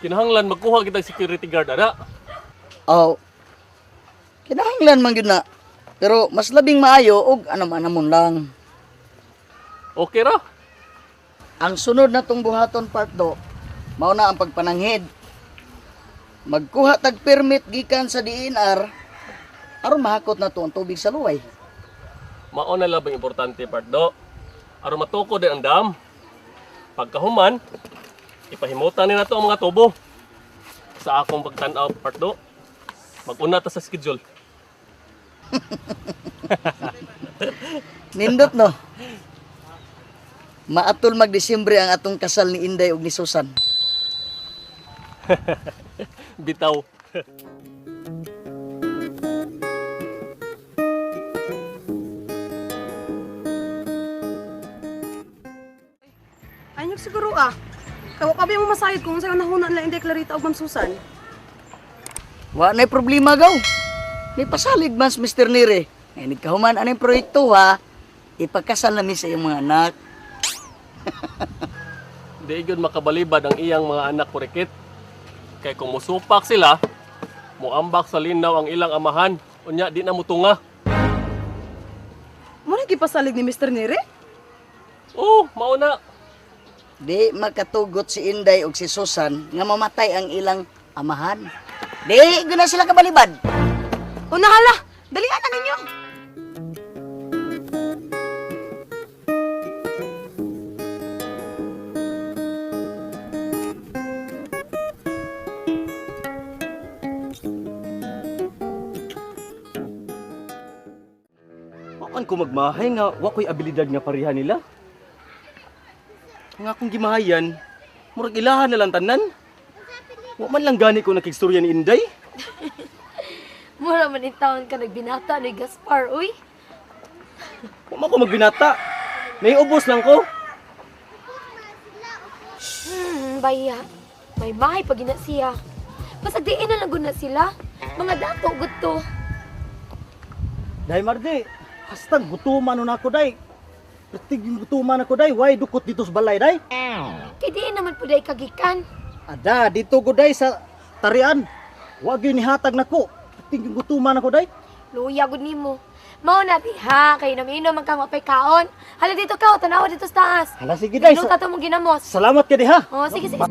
Kinahanglan magkuha kitag security guard ana. Aw. Kinahanglan man gyud na. Pero mas labing maayo og anam-anamon lang. Okay ra. Ang sunod na tong buhaton part do, mao na ang pagpananghid. Magkuha tag permit gikan sa DNR aron mahakot na to ang tubig sa luway. Mao na labing importante pardo. Aron matukod din ang dam. Pagkahuman, ipahimutan ni nato ang mga tubo. Sa akong pagtan-aw pardo, mag-una ta sa schedule. Nindot no. Maatol mag Disyembre ang atong kasal ni Inday ug ni Susan. Bitaw. Anyog siguro ah. Kawa kabi mo masayod kung sa'yo nahuna nila Inday Clarita og Ma'am Susan. Wa nay problema gaw. May pasalig man si Mr. Nire. Ngay nagkahuman aning proyekto ha. Ipakasal na mi sa iyong mga anak. Di gyud makabalibad ang iyang mga anak kurikit. Kay kung musupak sila, muambak sa linaw ang ilang amahan, unya di na mutunga. Mo na gipasalig ni Mr. Nere? Oh, mao na. Di makatugot si Inday ug si Susan nga mamatay ang ilang amahan. Di gyud na sila kabalibad. O nahala, dalian na ninyo. Wa man ko magmahay nga wa ko'y abilidad nga pareha nila. Nga akong gimahayan, murag ilahan na lang tanan. Wa man lang gani ko nakigstorya ni Inday. Mura man in taon ka nagbinata ni Gaspar, uy. Wa man ko magbinata. Naiubos lang ko. Baya. May mahay pag gina siya. Basag diin na lang gud na sila. Mga dato gud to. Day Mardi, hastang gutuman nun ako day. Pertig yung gutuman ako day, why dukot dito sa balay day? Kay diin naman pud ay kagikan. Ada, dito ko day sa tarian. Wag yun nihatag nako. Pertig yung gutuman ako day. Luya gud nimo. Mao na diha kay inom-inom man kang mapay kaon. Hala dito ka, tanawa dito sa taas. Hala sige day. Ginuta to mong ginamos. Salamat ka diha. Oh, sige sige.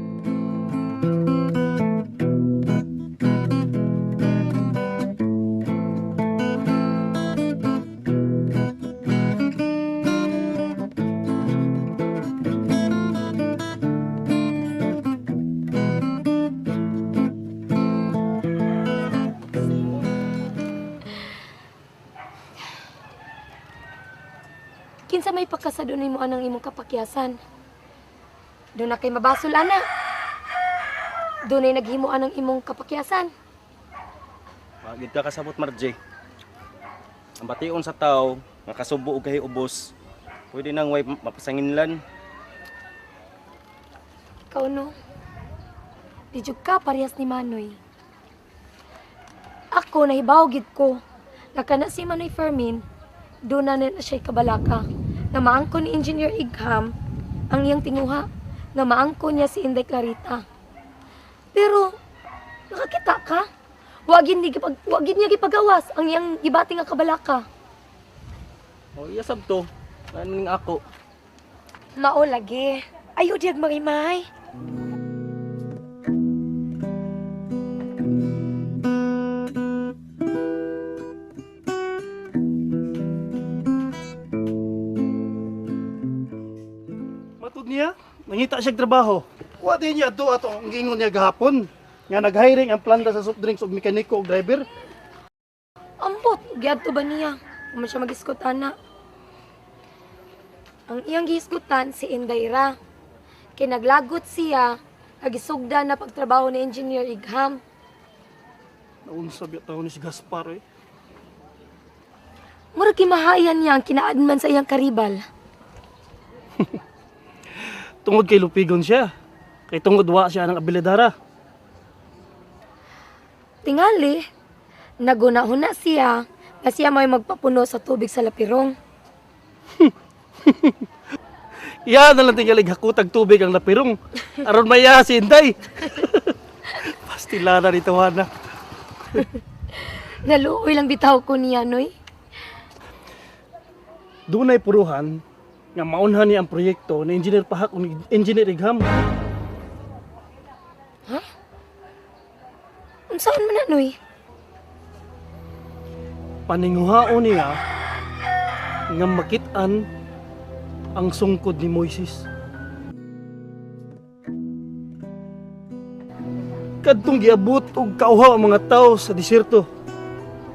Kinsa may pagkasado nimo anang imong kapakyasan? Doon na kay mabasol ana. Doon ay naghimo anang imong kapakyasan. Wagid ka kasabot Marje. Ang bation sa tao nga kasubo og kahiubos, pwede nang way mapasanginlan. Ikaw no. Di jud ka parehas ni Manoy. Ako nahibaw gid ko. Nga kana si Manoy Fermin, doon na na siya'y kabalaka. Na maangko ni Engineer Igham ang iyang tinguha. Na maangko niya si Inday Clarita. Pero nakakita ka? Wagin niya gipagawas ang iyang gibati nga kabalaka. O iya sab to. Ano ning ako? Mao lagi. Ayo diag mangimay. Matud niya, nangita siya trabaho. Wa din niya do ato ang giingon niya gahapon nga nag-hiring ang planta sa soft drinks og mekaniko og driver. Ambot, giadto ba niya? Kung man siya magisgot ana. Ang iyang gihisgutan si Inday ra. Kay naglagot siya, nagisugda na pagtrabaho ni Engineer Igham. Naunsa biya taon ni si Gaspar eh. Murag kimahayan niya ang kinaadman sa iyang karibal. Tungod kay Lupigon siya. Kay tungod wa siya ng abilidara. Tingali, naguna-huna siya na siya may magpapuno sa tubig sa lapirong. Iya na lang tingalig hakutag tubig ang lapirong. Aron maya si Inday. Stilada dito, Hana. Naluoy lang bitaw ko niya, Noy. Dunay puruhan nga maunhan niya ang proyekto ni Engineer Pahak ug ni Engineer Igham. Unsaon man na, Noy? Paninguhaon niya nga makit-an ang sungkod ni Moises. Kadtong giabot og kauhaw ang mga tao sa disyerto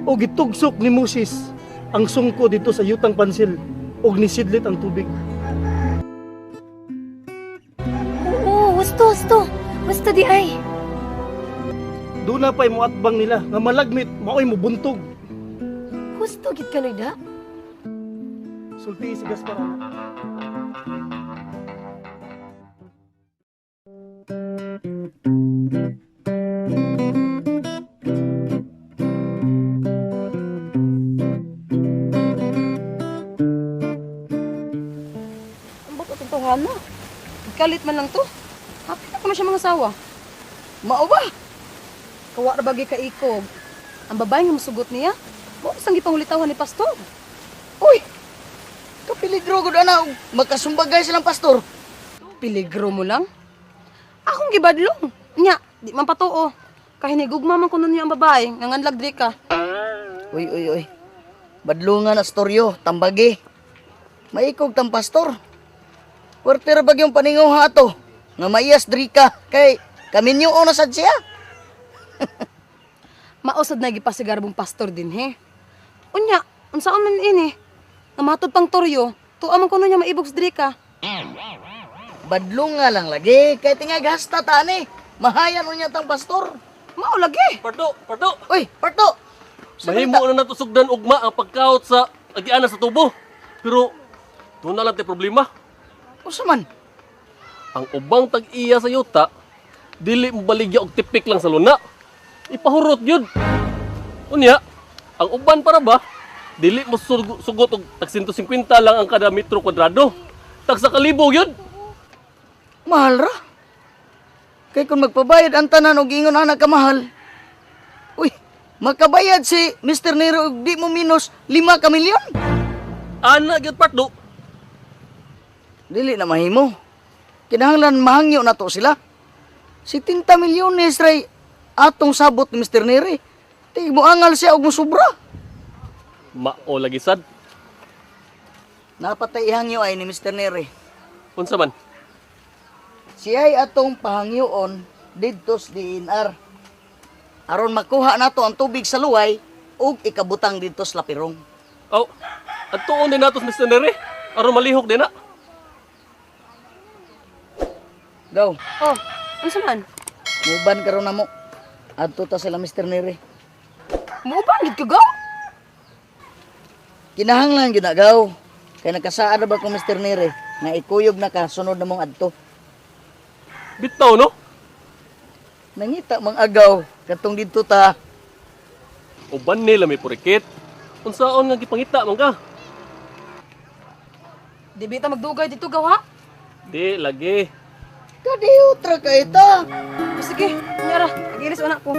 o gitugsok ni Moses ang sungkod dito sa yutang pansil og nisidlit ang tubig. Oo, husto, husto. Husto di ay. Doon na pa'y muatbang nila nga malagmit maoy mubuntog. Husto gid ka, Noy, da. Sulti si Gaspar. Ana. Ambot atong tawhana. Kalit man lang to. Hapit na ko na siya mga sawa. Mao ba? Kawa ra bagay ka ikog. Ang babae nga musugot niya, mao sang gipangulitawan ni pastor. Uy! Kapiligro gud ana og magkasumbagay silang pastor. Piligro mo lang. Akong gibadlong. Nya, di man patuo. Kahinigugma man kuno niya ang babae, nga nganlag diri ka. Uy, uy, uy. Badlungan na storyo, tambagi. Maikog tang pastor. Puwerte ra bag yung paninguha ato. Nga maiyas diri ka kay kaminyo na sad siya. Mausad na gipasigarbong pastor din he. Unya, unsaon man ini? Namatod pang toryo, tuwa man kuno niya maibog sa diri ka. Badlunga lang lagi kay tingay gasta ta ani. Mahayan unya tang pastor. Mao lagi. Pardo, pardo. Uy, parto. Sa Mahimo na nato sugdan ugma ang pagkaot sa agiana sa tubo. Pero doon na lang tay problema. Usa man? Ang ubang tag-iya sa yuta, dili mo baligya og tipik lang sa luna. Ipahurot yun. Unya, ang uban para ba, dili mo sugot og tag 150 lang ang kada metro kwadrado. Tag sa kalibo yun. Mahal ra. Kay kung magpabayad ang tanan og ingon ana ka mahal. Uy, makabayad si Mr. Nero og di mo minus 5 ka milyon. Ana gyud pardo. Dili na mahimo. Kinahanglan mahangyo na to sila. 70 milyones ray atong sabot ni Mr. Neri. Ti mo angal siya og mosubra. Mao lagi sad. Napatay ihangyo ay ni Mr. Neri. Unsa man? Siya'y atong pahangyoon didto sa DNR. Aron makuha nato ang tubig sa luway ug ikabutang didto sa Lapirong. Oh, adtuon din nato sa Mr. Nere. Aron malihok din na. Go. Oh, unsa man? Muban karon na mo. Adto ta sila Mr. Neri. Muuban gid ka go. Kinahanglan gyud na gaw. Kay nagkasaad na ba ko Mr. Neri nga ikuyog na ka sunod na mong adto. Bitaw no? Nangita mang agaw katong didto ta. Uban nila may purikit. Unsaon nga gipangita man ka? Di bita magdugay dito gawa. Di lagi. Kadiot ra kay ta. O, sige, unya ra. Agilis una ko.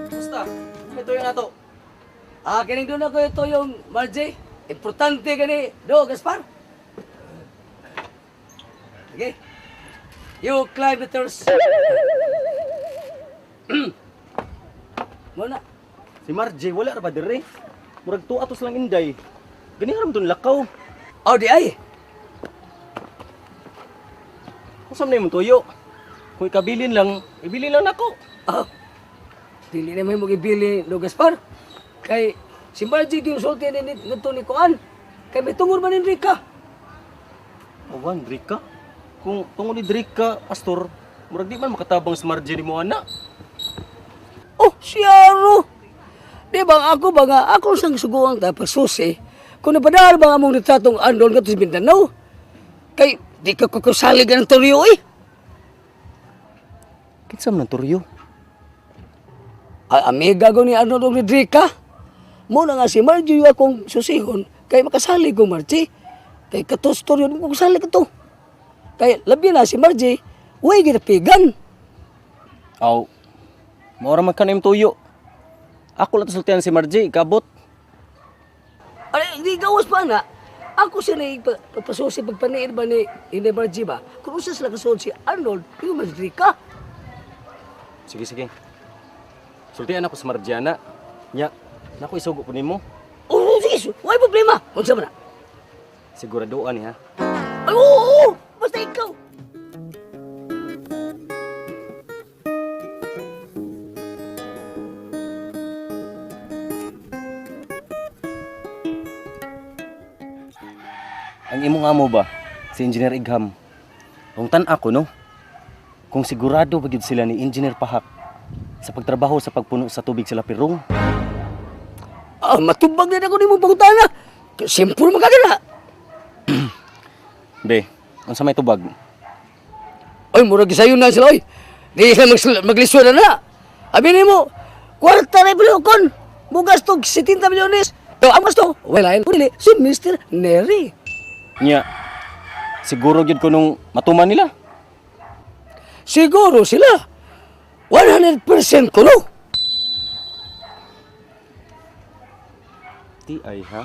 Basta, may tuyo na to. Ah, kining doon ako ito yung Margie. Importante gani, do Gaspar. Okay. You climb the stairs. Muna. Si Margie wala ra ba dire? Murag tuwa tos lang inday. Gani ram dun lakaw. Oh, di ay. Unsa man imong tuyo? Kung ikabilin lang, ibilin lang nako. Oh. Dili na may magibili do Gaspar. Kay si Margie yung sulti ni ngadto ni Kuan. Kay may tungod man ni Rika. Awan, Drika. Kung tungod ni Drika, pastor, murag di man makatabang si Margie nimo ana. Oh, siyaro. Di ba ako ba nga, ako sang suguang ta pasusi. Kung napadala ba nga mong nagtatong andol nga sa Mindanao. Kay, Di ka kukusalig ang toryo eh. Kinsa man ang turyo? Ay, amiga ko ni Arnold og ni Drika. Muna nga si Margie yung akong susihon kay makasalig ko Margie. Kay katos toryo mo kasalig to. Kay labi na si Margie, way ginapigan. Aw, maura man ka na yung tuyo. Ako lang sultihan si Margie, kabot. Ay, hindi gawas pa na. Ako sila pagpasusi pagpaniid ba ni Inday Margie ba? Kung usa sila kasuod si Arnold, yung mas Drika. Sige, sige. Sultihan ako sa Margiana. Nya, nako isugo po nimo. Oo, sige, way problema. Unsa man na? Siguraduan ni ha. Ay, oo, oo, basta ikaw. Ang imong amo ba, si Engineer Igham. Kung tan ako no, kung sigurado ba gyud sila ni Engineer Pahak sa pagtrabaho sa pagpuno sa tubig sa Lapirong. Ah, matubag din ako nimo pangutana. Simple man kagana. Be, unsa may tubag? Ay, murag sayo na sila, oy. Di sila maglisod na na. Abi nimo, kwarta na kon. Mugas tog 70 milyones. Pero ang gasto, wala yun. Dili, si Mr. Neri. Nya, siguro gyud ko nung matuman nila. Siguro sila. 100% kuno. Ti ay ha.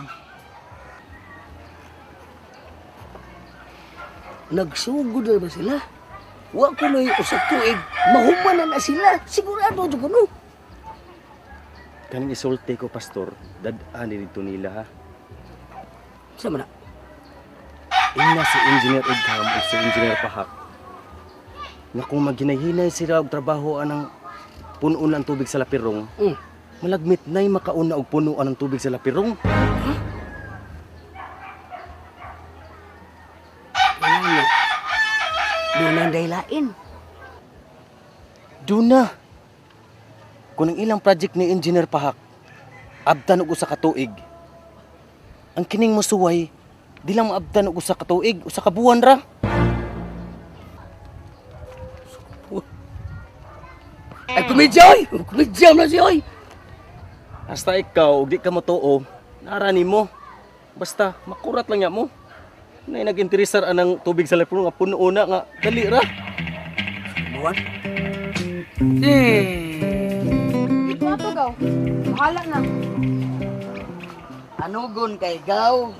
Nagsugod na ba sila? Wa ko na'y usap tuig. Mahuman na na sila. Sigurado jud kuno. Kaning isulti ko pastor, dad-an dito nila ha. Sa man na? Ina si Engineer Igham ug si Engineer Pahak. Nga kung maghinay-hinay sila og trabaho anang punon ang tubig sa Lapirong, malagmit na'y makauna og punuan ang tubig sa Lapirong. Ano? Doon ang daylain. Duna. Kung ang ilang project ni Engineer Pahak, abtan og usa ka tuig. Ang kining mosuway, di lang maabtan og usa ka tuig, usa ka buwan ra. Ay, kumidya, oy! Kumidya na siya, oy! Hasta ikaw, og di ka motoo, nara nimo. Basta makurat lang nya mo. Nay nag-interesar anang tubig sa Lapirong nga puno na nga dali ra. Buwan? Eh. Dito na to, gaw. Bahala na. Anugon kay gaw.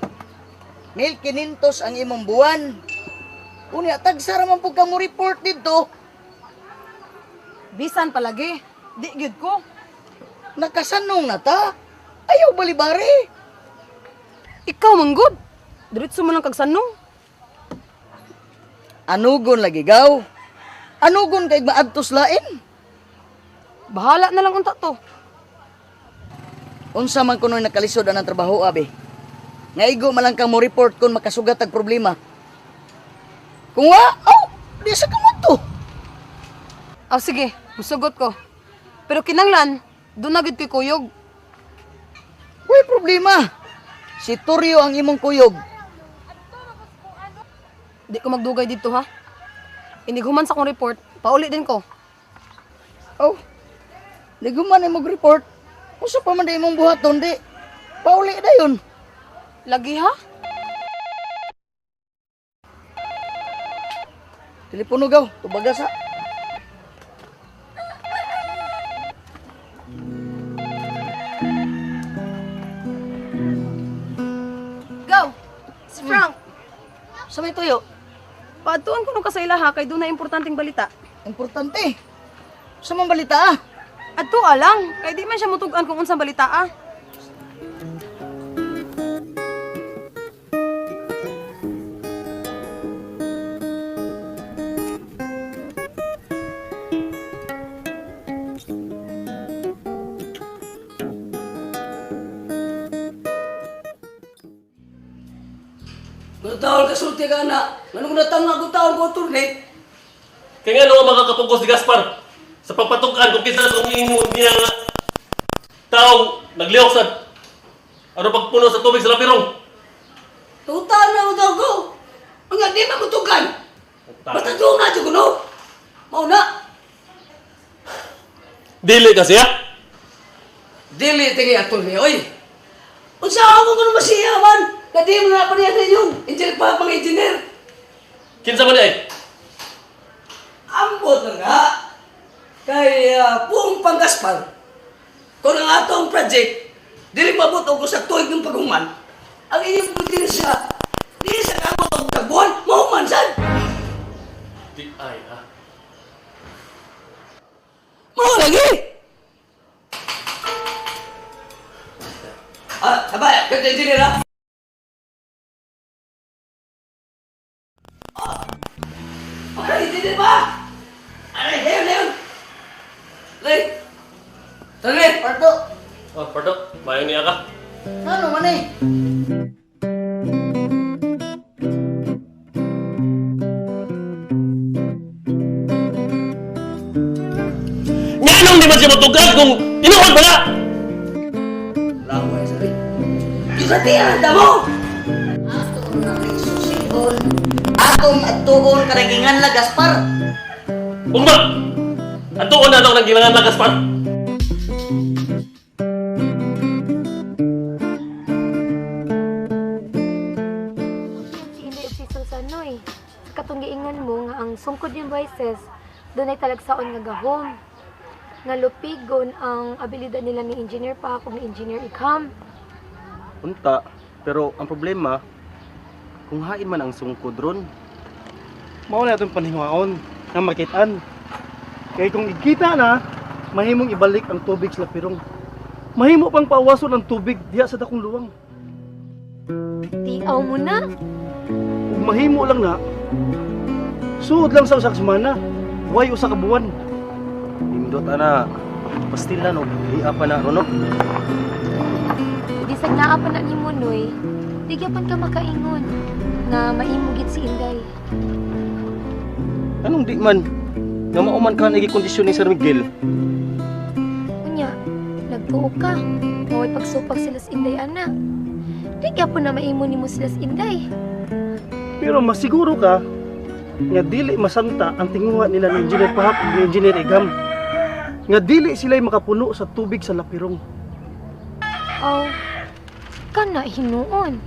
1,500 ang imong buwan. Unya tagsa ra man pud ka mo report didto. Bisan palagi. Di gyud ko. Nakasanong na ta. Ayaw balibari. Ikaw manggod. Diretso mo lang kag sanong. Anugon lagi gaw. Anugon kay maadtos lain. Bahala na lang unta to. Unsa man kunoy nakalisod anang trabaho abi. Nga igo man lang kang mo report kung makasugat ang problema. Kung wa, oh, di sa kamot to. Aw sige, musugot ko. Pero kinanglan, doon na gyud ko'y kuyog. Way problema. Si Toryo ang imong kuyog. Di ko magdugay dito ha. Inighuman sa akong report, pauli din ko. Oh, di guman imong report. Usa pa man di imong buhaton di. Pauli dayon. Lagi ha? Telepono gaw, tubaga sa. Go! Si Frank, Sa may tuyo. paadtuan ko nung ka sa ilaha kay doon na importanteng balita. Importante. Sa man balita ah. Adto lang, kay di man siya mutugan kung unsang balita ah. Kung taon ka sulti ka na, anong natanga kung taon ko turne? Kaya nga no, makakapugos si Gaspar sa pagpatukan kung kinsa itong imo niya nga tao naglihok sa ano pagpuno sa tubig sa Lapirong. Tutan na ko ko. Nga di man mutugan. Basta doon na jud kuno. Mao na. Dili kasi ha? Dili tingi atol ni oy. Unsa ako kuno masiya man? Kadi mo na pa niya ninyo. Engineer pa pang engineer. Kinsa man ay? Ambot na nga. Kay buong panggaspar. Kung ang atong project, dili mabot og usa tuig ng paghuman, ang inyong dili siya, dili sa kamot og tagbuhan, mahuman sad. Di ay ha. Mao lagi. Ah, sabay, kaya engineer ha. Ah, engineer ba? Aray, hayon, hayon. Lay. Tara, Pardo, Oh, pardo, mayo niya ka. ano man eh? Nganong di man siya matugad kung tinuod ba na? Laway sa rin. Sa tiyan, damo! Susihon. Atong atuon karagingan la Gaspar. Ugma! Atuon na daw ng gilangan lagas par. Si Inday ug si Susan Noy. Sa katong giingon mo nga ang sungkod ni Moises dunay talagsaon nga gahom. Nga lupigon ang abilidad nila ni Engineer Paak ug ni Engineer Ikham. Unta, pero ang problema, kung hain man ang sungkod ron, Mao na atong paninguhaon nga makitaan. Kay kung igkita na, mahimong ibalik ang tubig sa lapirong. Mahimo pang pawason ang tubig diha sa dakong luwang. Tiaw mo na. Ug mahimo lang na, suod lang sa usa ka semana, way usa ka buwan. Nindot ana, pastilan og liya pa na ron no? Bisag naa pa na nimo Noy, di gyapon ka makaingon nga maimo gid si Inday. Anong di man? Nga mauman ka naging kondisyon ni Sir Miguel. Unya, nagtuo ka. Nga way pagsupak sila sa Inday ana. Di gyapon na maimo nimo sila sa Inday. Pero masiguro ka nga dili masanta ang tinguha nila ni Engineer Pahak ug ni Engineer Igam. Nga dili sila'y makapuno sa tubig sa lapirong. Aw, kana hinuon.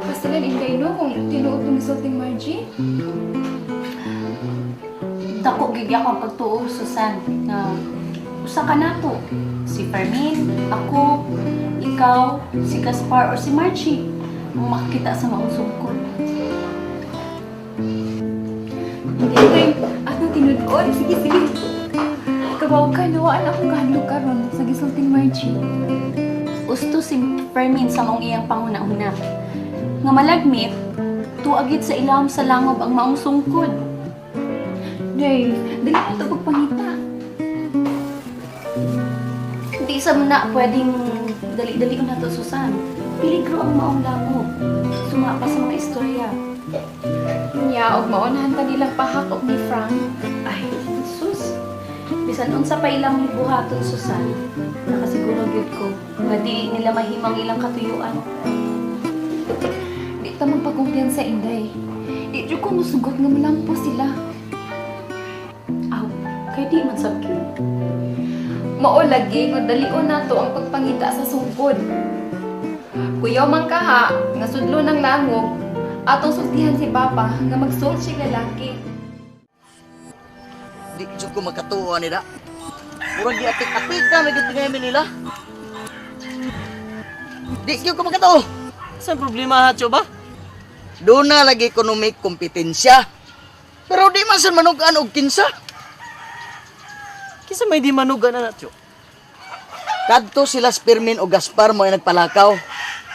Pastilan Inday no kung tinuod tong gisulting Margie. Dako gid ako ang pagtuo Susan nga usa ka nato si Fermin, ako, ikaw, si Gaspar or si Marchie ang makakita sa maong sungkod. Inday, atong tinud-on. Sige, sige. Kabaw ka, nawaan akong kahadlok karon sa gisulting Margie. Usto si Fermin sa maong iyang panguna-una. Nga malagmit, tuagid sa ilawom sa langob ang maong sungkod. Day, dali na ito pagpangita. Di sa na pwedeng dali-dali na to Susan. Peligro ang maong langob. Suma pa sa mga istorya. Nya, og maonahan pa nilang pahak og ni Frank. Ay, sus. Bisan unsa pa ilang buhaton Susan, nakasiguro gyud ko nga dili nila mahimang ilang katuyuan. Di ta magpakumpiyansa, Inday. Di jud ko musugot nga malampo sila. Aw, kay di man sab gyud. Mao lagi nga dalion nato ang pagpangita sa sungkod. Kuyaw man kaha nga sudlo ng langob, atong sultihan si Papa nga magsuot siya lalaki. Di jud ko makatuo nila. Murag di atik-atika na gid tingamin nila. Di jud ko makatuo. Saan problema ha, ba? Doon na lagi ko may kompetensya. Pero di man sa manugaan og kinsa. Kinsa may di manugan na Cho? Kadto sila Spearman o Gaspar mo ay nagpalakaw.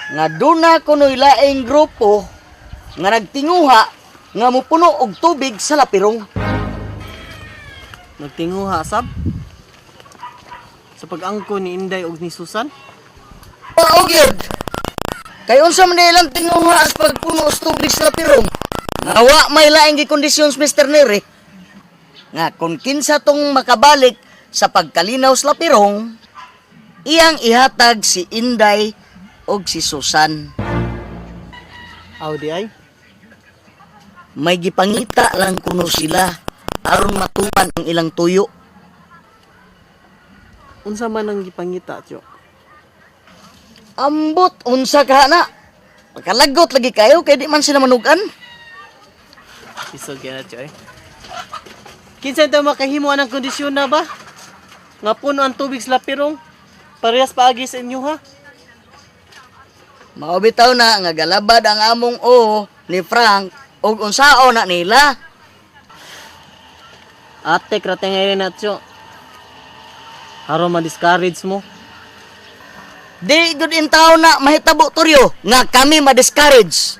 Nga doon na kuno'y laing grupo nga nagtinguha nga mupuno og tubig sa lapirong. Nagtinguha sab? Sa pag-angko ni Inday og ni Susan? Oo, gyud. Kay unsa man ilang tinguha sa pagpuno og tubig sa lapirong. Nga wa may laing gikondisyon Mr. Neri. Nga kung kinsa tong makabalik sa pagkalinaw sa lapirong, iyang ihatag si Inday og si Susan. Aw di ay. May gipangita lang kuno sila aron matuman ang ilang tuyo. Unsa man ang gipangita, Tiyo? Ambot unsa ka na. Pagkalagot lagi kayo kay di man sila manugan. Isog yan na, Tiyo eh. Kinsa ta makahimo anang kondisyon na ba? Nga puno ang tubig sa lapirong. Parehas paagi sa inyo ha. Mao bitaw na nga galabad ang among o ni Frank og unsao na nila. Ate, krate ngayon na, Tiyo. Aron ma-discourage mo. Di gud in taon na mahitabo Toryo nga kami ma-discourage.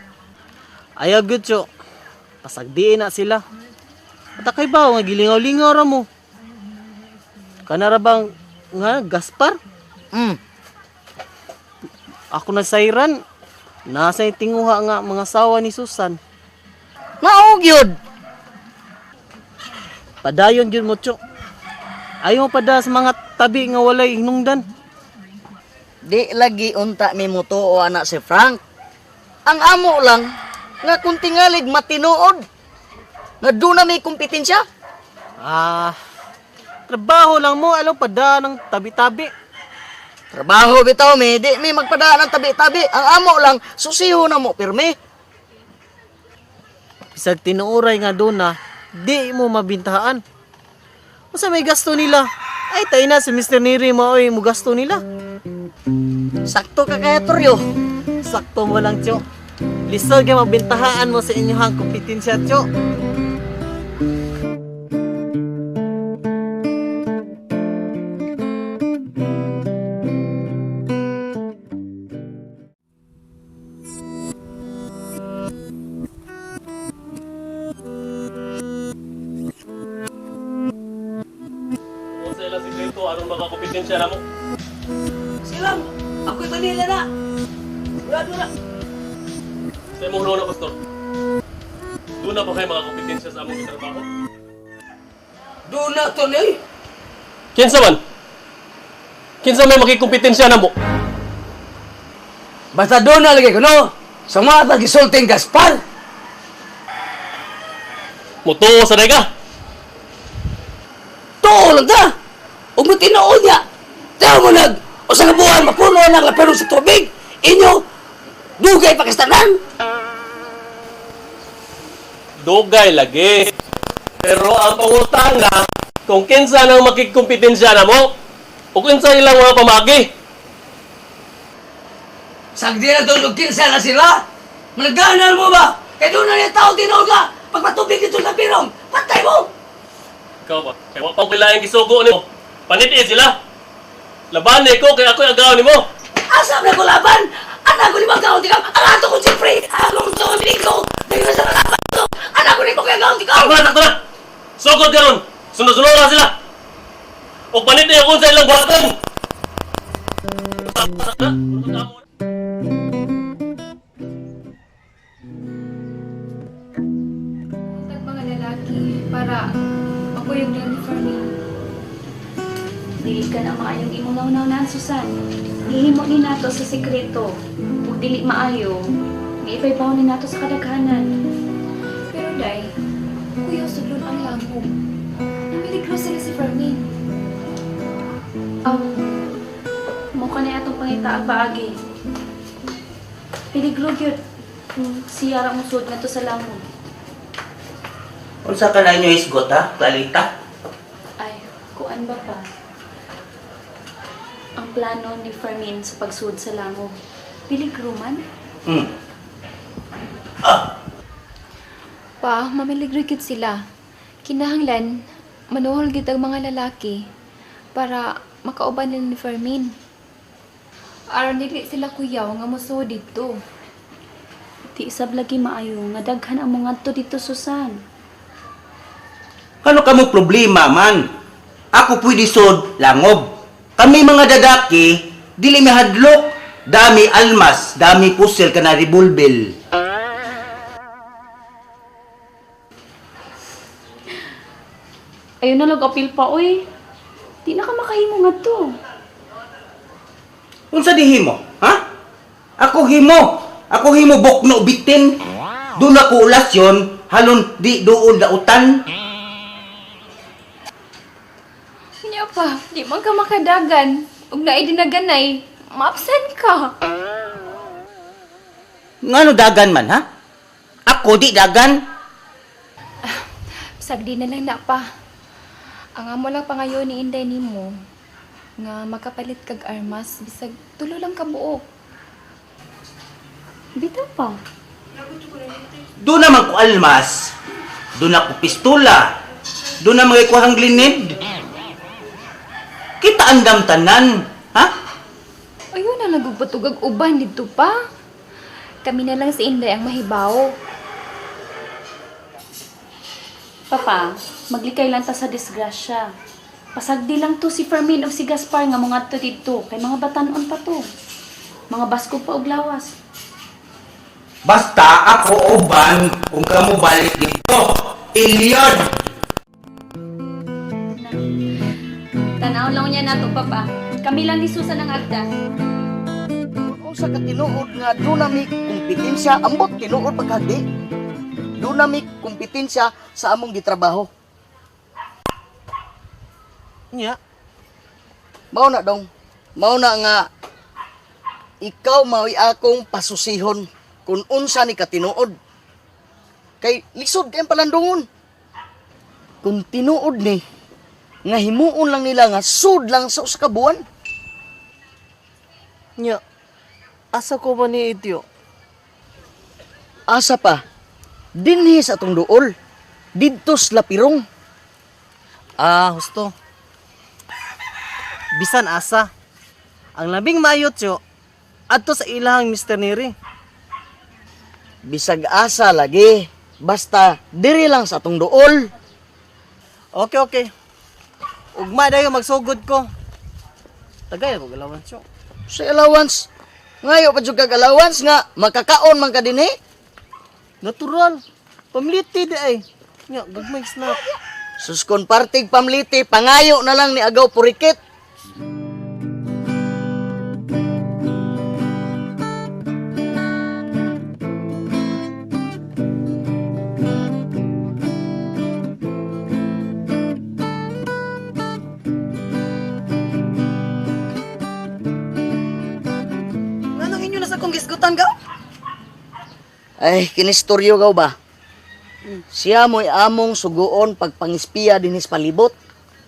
Ayaw gud, Tiyo. Pasagdiin na sila. At akay ba, nga gilingaw-lingaw ra mo. Kanara bang nga Gaspar? Ako na sayran. Nasa tinguha nga mga sawa ni Susan. Mao gyud. Padayon gyud mo, Tiyo. Ayaw mo pada sa mga tabi nga walay hinungdan. Di lagi unta mi mutuo ana si Frank. Ang amo lang nga kung tingalig matinuod nga doon na may kompetensya. Ah, trabaho lang mo, alaw pada ng tabi-tabi. Trabaho bitaw mi, di mi magpadaan ng tabi-tabi. Ang amo lang susiho na mo pirmi. Bisag tinuoray nga doon na, di mo mabintahaan. Unsa may gasto nila? Ay, tayo na si Mr. Neri mo oy mo gasto nila. Sakto ka kaya Toryo. Sakto mo lang, Tiyo. Lisod kay mabintahaan mo sa inyong kompetensya, Tiyo. Unsa ilang sikreto aron makakompetensya namo? Silang, ako'y Manila na. Sigurado na. Sa imong na pastor. Doon na ba kayo makakompetensya sa among gitrabaho? Doon na to ni. Kinsa man? Kinsa may makikompetensya namo? Basta doon na lagi ko no. Sa mga tagisulting Gaspar. Mutuo sa ka. Tuo lang ta. Ug mo tinuod niya. Tao mo nag usa ka buwan mapuno ang lapero sa tubig. Inyo dugay pa kastanan. Dugay lagi. Pero ang pangutana, kung kinsa nang makikompetensya namo, o kinsa ilang mga pamagi. Sagdi na to og kinsa na sila. Managanan mo ba? Kay doon na niya tao tinuod ka. Pagpatubig dito sa pirong, patay mo. Ikaw ba? Kaya wa pang kilaing gisugo nimo. Panit sila. Laban ni ko kay ako'y agaw nimo. Asa na ko laban? Anak ko ni magaw di ka. Ang ato ko siyempre. Akong tubig ko. Dahil sa laban ko. Anak ko ni mo kaya gaw di ka. Sakto na, sakto na. Sugod karon. Sunod-sunod na sila. O panit kung sa ilang buhaton. Tag mga lalaki para makuyog lang ni Fermin. Dili ka na maayong imong nawnaw Susan. Gihimo ni nato sa sekreto. Ug dili maayo, giipaybaw ni nato sa kadaghanan. Pero day, kuya sudlon ang lamog. Namiligro sila si Fermin. Aw, mo ka ni atong pangita ang paagi. Peligro gyud kung siya ra ang sud ngadto sa lamog. Unsa ka na inyo isgot ha, Clarita? Ay, kuan ba pa? Ang plano ni Fermin sa pagsud sa lamog. Peligro man. Pa, mamiligro gyud sila. Kinahanglan, manuhol gyud ang mga lalaki para makauban nila ni Fermin. Aron dili sila kuyaw nga mosuod didto. Di isab lagi maayo nga daghan ang mga ngadto dito Susan. Kano ka mo problema man? Ako pwede sod langob. Kami mga dadaki, dili mahadlok. Dami almas, dami pusil ka na revolver. Ayun na lang apil pa oy. Di na ka makahimo ngadto. Unsa di himo? Ha? Ako himo. Ako himo bokno bitin. Doon ako ulasyon, halon di doon dautan. Nya pa, di man ka makadagan. Ug naay dinaganay, ma-absent ka. Ngano dagan man ha? Ako di dagan. Sagdi na lang na pa. Ang amo lang pangayo ni Inday nimo nga makapalit kag armas bisag tulo lang ka buok. Bitaw pa. Doon naman ko almas. Doon ako pistola. Doon naman ko hanglinid. Kita andam tanan, ha? Ayun na nagugbatugag uban dito pa. Kami na lang si Inday ang mahibaw. Papa, maglikay lang ta sa disgrasya. Pasagdi lang to si Fermin o si Gaspar nga mga to didto kay mga batanon pa to. Mga basko pa og lawas. Basta ako uban kung kamo balik dito. Ilyod! Tanaw lang niya nato, Papa. Kami lang ni Susan ang agda. Kung sa katinuod nga doon mi kumpetensya, ambot tinuod pagkagdi. Doon mi kumpetensya sa among gitrabaho. Nya. Mao na dong. Mao na nga ikaw mao'y akong pasusihon kung unsa ni katinuod. Kay lisod kay palandungon. Kung tinuod ni nga himuon lang nila nga sud lang sa usa ka buwan. Nya. Asa ko ba ni Ityo? Asa pa dinhi sa atong duol didto sa Lapirong. Ah, husto. Bisan asa. Ang labing maayo Tyo, adto sa ilahang Mr. Neri. Bisag asa lagi basta diri lang sa atong duol. Okay, okay. Ugma dayo magsugod ko. Tagay ako allowance Tyo. Sa allowance ngayo pa jud kag allowance nga makakaon man ka dinhi. Natural. Pamliti di ay. Nya, gagmay snack. Sus kon partig pamliti pangayo na lang ni Agaw Purikit. Nganong inyo na sa kong gisgutan ka? Ay, kinistoryo gaw ba? Siya mo'y among suguon pagpangispiya dinhi sa palibot.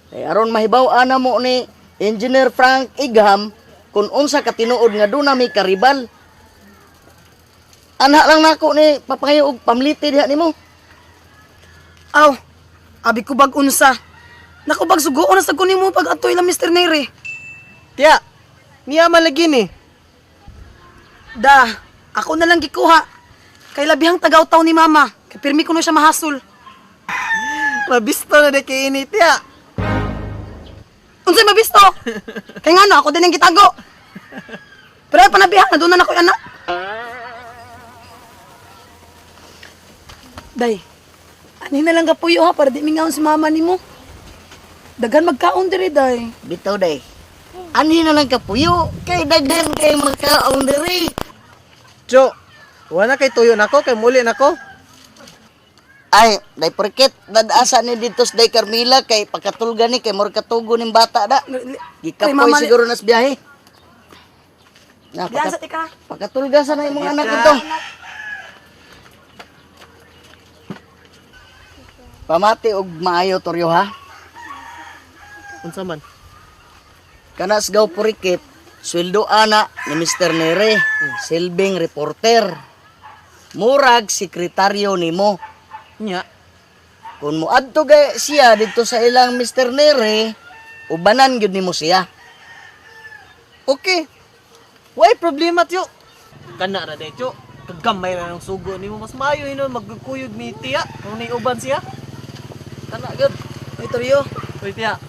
Kay aron mahibaw ana mo ni Engineer Frank Igham kung unsa ka tinuod nga doon mi karibal. Ana lang nako ni papangayo og pamliti diha nimo. Aw, abi ko bag unsa. Naku bag suguon na sa kunin mo pag atoy lang Mr. Neri. Tiya, niya man lagi ni. Da, ako na lang gikuha. Kay labihang tagaw-taw ni mama. Kay pirmi ko na siya mahasol. Mabisto na di kay ini, tiya. Unsay mabisto? Kay ngano ako din ang gitago. Pero ay panabihan na doon na ako'y anak. Day, ani na lang kapuyo ha para di mingaon si mama nimo. Daghan magkaon diri day. Bitaw day. Anhi na lang kapuyo kay daghan kay makaon diri. Tyo, wala kay tuyo nako kay muli nako. Ay, day porket dadasa ni dito sa Day Carmila kay pagkatulga ni kay murag katugo ning bata da. Ay, Gikapoy mama, siguro nas biyahe. Na, Diyan sa tika. Pakatulga sa na imong anak ito. Pamati og maayo toryo ha. Unsa man? Kanas gaw purikit, sweldo ana ni Mr. Nere, silbing reporter. Murag sekretaryo nimo. Nya. Kung moadto gay siya didto sa ilang Mr. Nere, ubanan gyud nimo siya. Okay. Way problema, Tyo. Kana ra day, Tyo. Kagamay ra ng sugo nimo mas maayo hinon magkuyog ni tiya kung niuban siya. Kana gyud. Oy, Toryo. Uy, tiya.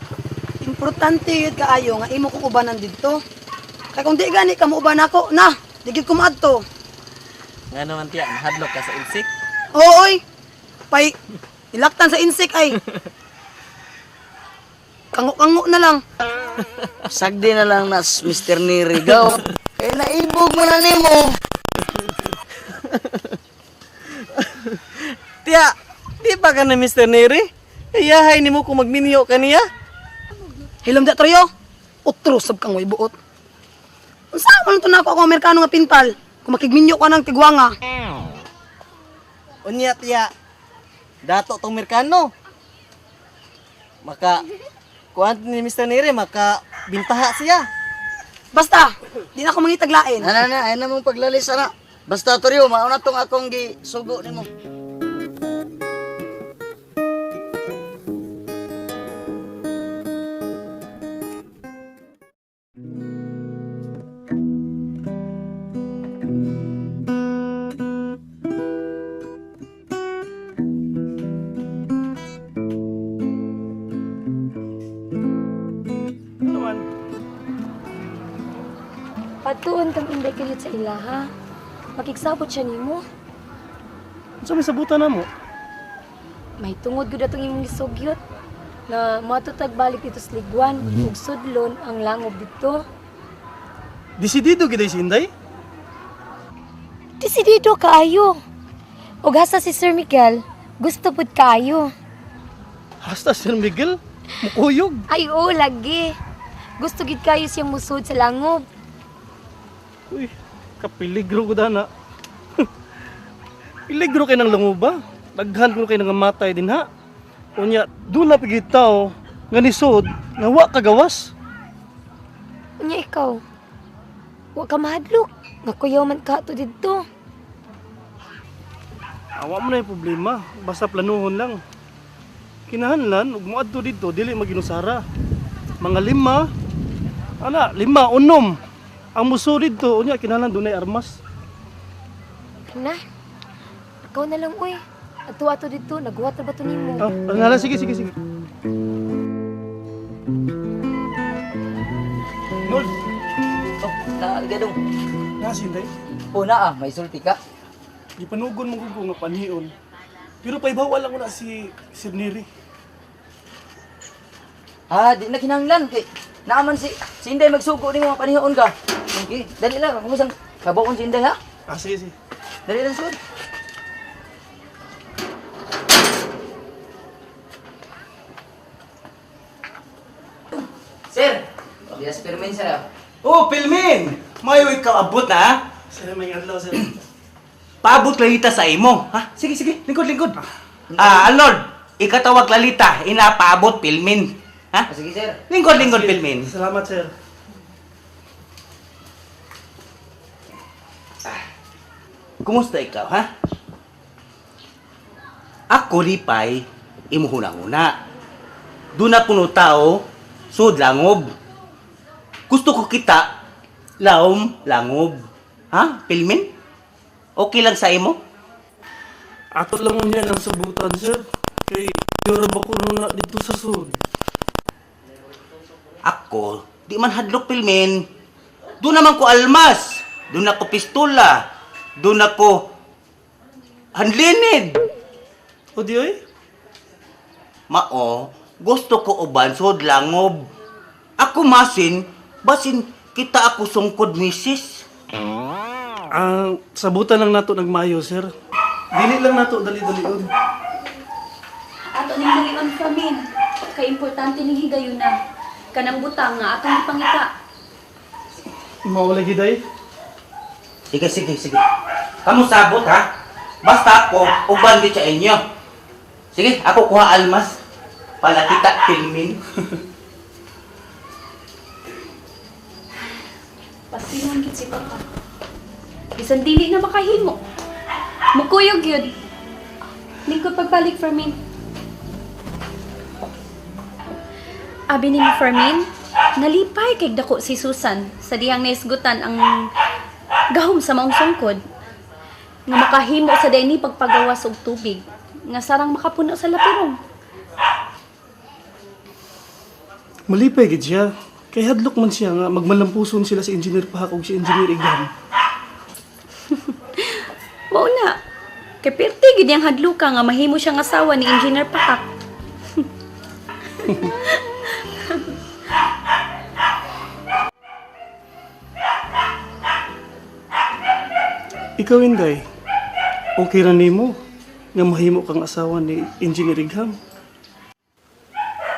Importante yun kaayo nga imo kong ubanan didto. Kay kung di gani ka mo uban ako, na, di gid ko maadto. Nga naman tiya, nahadlok ka sa insik. Oo, oy. Pay ilaktan sa insect ay. Kango-kango na lang. Sagdi na lang nas Mr. Nere gaw. Kay naibog mo na nimo. Tiya, di ba ka na Mr. Neri? Iyahay nimo kung magminyo kaniya. Hilom da Toryo. Utro sab kang way buot. Unsa man to nako ako Amerikano nga pintal? Kung makigminyo ka ng tigwanga. Unya tiya, dato tong Amerikano. Maka kuan ni Mr. Neri maka bintaha siya. Basta, di na ako mangitaglain. Na na na, ay na mong paglalis ana. Basta Toryo, mauna tong akong gisugo nimo. Ano man? Patuon kang Inday kalit sa ilaha. Makigsabot siya nimo. Unsa may sabutan na mo? May tungod gud atong imong gisugyot na matutag balik dito sa Liguan ug sudlon ang langob didto. Desidido gid si Inday? Desidido kaayo. Ug hasta si Sir Miguel, gusto pud kaayo. Hasta Sir Miguel, mukuyog. Ay oo, lagi. Gusto gid kayo siyang musud sa langob. Uy, kapiligro ko dana. Piligro kay ng languba. Daghan ko kay nga matay din ha. Unya, doon na pigit tao nga nisod nga wa kagawas. Unya ikaw, wa ka mahadlok. Nga kuyaw man ka to didto. Awa mo na yung problema, basta planuhon lang. Kinahanglan ug moadto didto dili maginusara. Mga lima, ana, lima unom. Ang muso didto unya kinahanglan dunay armas. Na, ikaw na lang uy. Ato ato didto, nagwat ra ba to nimo? Ah, nga lang, sige sige sige. Nol, Oh, na gadong. na si Inday. Oh, naa, may sulti ka. Gipanugon mo ko nga panhion. Pero paibaw lang ko na si Sir Neri. Ah, di na kinahanglan kay naaman si si Inday magsugo nimo nga panihoon ka. Okay, dali lang kung kabaon si Inday ha. Ah, sige, sige. Dali lang sud. Sir, Dias Pirmin sir. Oh, Pilmin! Mayo ikaw abot na, ha? Sir, may adlaw, sir. Paabot lalita sa imo. Ha? Sige, sige. Lingkod, lingkod. Ah, Lord, ikatawag lalita, inapaabot Pilmin. Ha? Ah, sige sir. Lingkod, lingkod, Pilmin. Salamat, sir. Kumusta ikaw, ha? Ako lipay, imuhuna-huna. Doon na puno tao, sud langob. Gusto ko kita, laom, langob. Ha, Pilmin? Okay lang sa imo? Ato lang niya ng sabutan, sir. Kay yura ba ko na dito sa sud? Ako, di man hadlok Pilmin. Doon naman ko almas. Doon ako pistola. Doon ako handlinid. O di oy? Mao, gusto ko uban sud langob. Ako masin, basin kita ako sungkod misis. Ang sabutan lang nato nagmayo, sir. Dili lang nato dali-dalion. Ato ning dalion Fermin. Kay importante ning higayuna. Kanang butang nga atong ipangita. Mao lagi day. Sige, sige, sige. Kamu sabot ha? Basta ako, uban di sa inyo. Sige, ako kuha almas. Para kita filmin. Pasilon gid si Papa. Bisan dili na makahimo. Mukuyog yun. Lingkod pagbalik, Fermin. Abi ni Fermin, nalipay kay dako si Susan sa dihang naisgutan ang gahom sa maong sungkod nga makahimo sa dayni pagpagawas og tubig nga sarang makapuno sa lapirong. Malipay gid siya. Kay hadlok man siya nga magmalampuson sila si Engineer Pahak ug si Engineer Igam. Mao na. Kay pirti gid yang hadluka nga mahimo siyang asawa ni Engineer Pakak. Ikaw, Inday, okay ra nimo. Nga mahimo kang asawa ni Engineer Igham.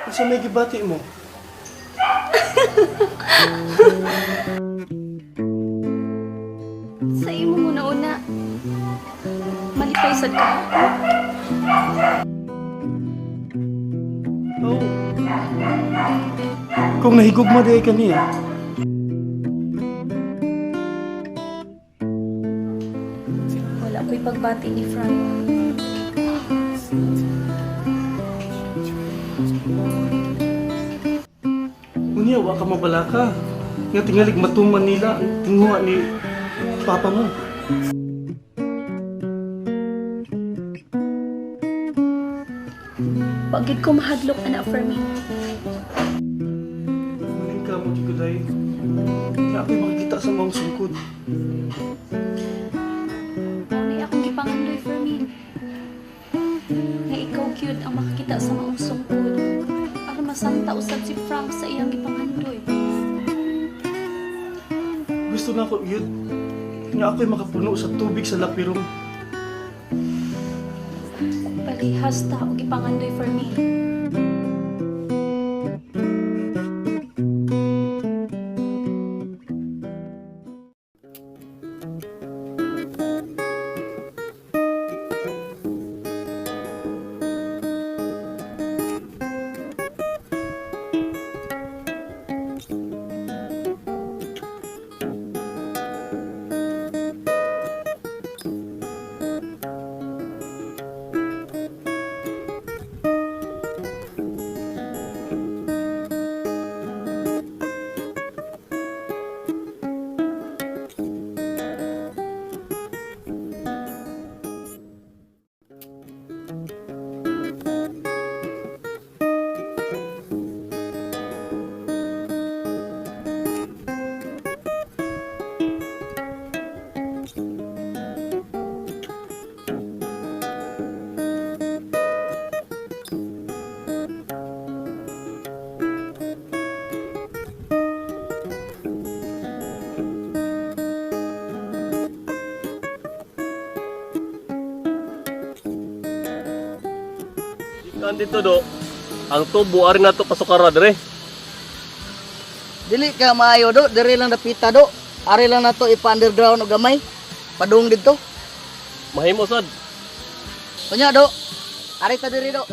Unsa may gibati mo? Sa imo muna una, malipay sad ka ako. Oh. Kung nahigugma diay ka niya, Wala ko'y pagbati ni Frank. unya wa ka mabalaka. Nga tingalig matuman nila ang tinguha ni papa mo. Wagid ko mahadlok ana Fermin. Maling ka mo, Jiguday. Nga ako'y makikita sa mga sungkod. Maunay akong gipangandoy Fermin. Nga ikaw gyud ang makakita sa maong sungkod. Aron masanta usab si Frank sa iyang gipangandoy. Gusto na ako yun. Nga ako'y makapuno sa tubig sa lapirong. Parehas ta og gipangandoy Fermin. Gikan dito do, ang tubo ari nato pasukara dire. Dili ka maayo do, diri lang dapita do. Ari lang nato ipa-underground og gamay. Padung didto. Mahimo sad. Unya do. Ari ta diri do.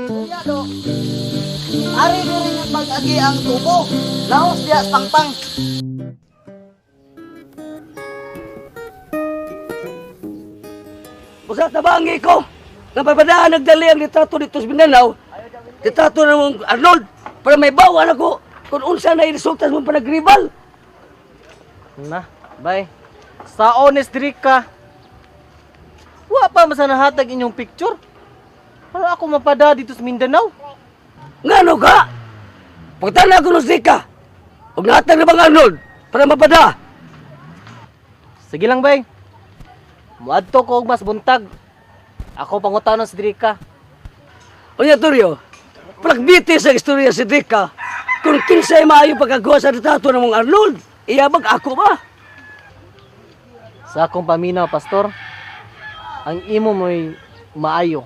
Unya do. Ari diri nga pag-agi ang tubo. Laos diya sa pangpang. Basta tabangi ko. Napapadaan nagdali ang litrato dito sa Mindanao. Litrato na mong Arnold. Para may bawa na ko kung unsa na resulta sa mong panagribal. Na, bay. Sa honest diri ka. Wa pa man sa nahatag inyong picture. Para ako mapada dito sa Mindanao. Ngano ka? Pagtana ko nung sika. Huwag nahatag na bang Arnold para mapada. Sige lang, bay. Muadto ko og mas buntag. Ako pangutanon sa diri ka. Unya Toryo, palakbiti sa istorya si Dika. Kung kinsay maayo pagkagawa sa litrato ng mong Arnold, iyabag ako ba? Sa akong paminaw, pastor, ang imo mo'y maayo.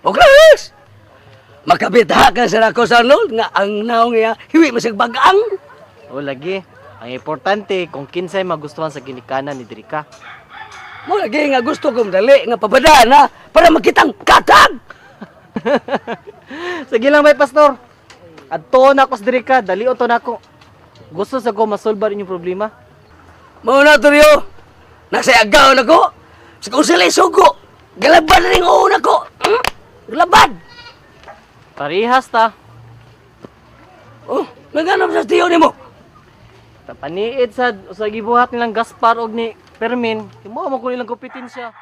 O Chris! Makabita ka sa ako sa Arnold nga ang naong niya hiwi masig bagang. O lagi, ang importante kung kinsay magustuhan sa ginikanan ni Drika. Mo lagi nga gusto kong dali nga pabadaan ha para makitang katag. Sige lang, bay pastor. Adto na ako sa Drika, dali to nako. Gusto sa ko masolbar inyong problema. Mao na Toryo, nasayagaw na ko. Sa kung sila sugo, galaban na rin uuna ko. Hmm? Galaban! Parehas ta. Oh, naganap sa tiyo nimo. Tapaniid sad sa gibuhat nilang Gaspar og ni Fermin, kimo mo ko nilang kompetensya.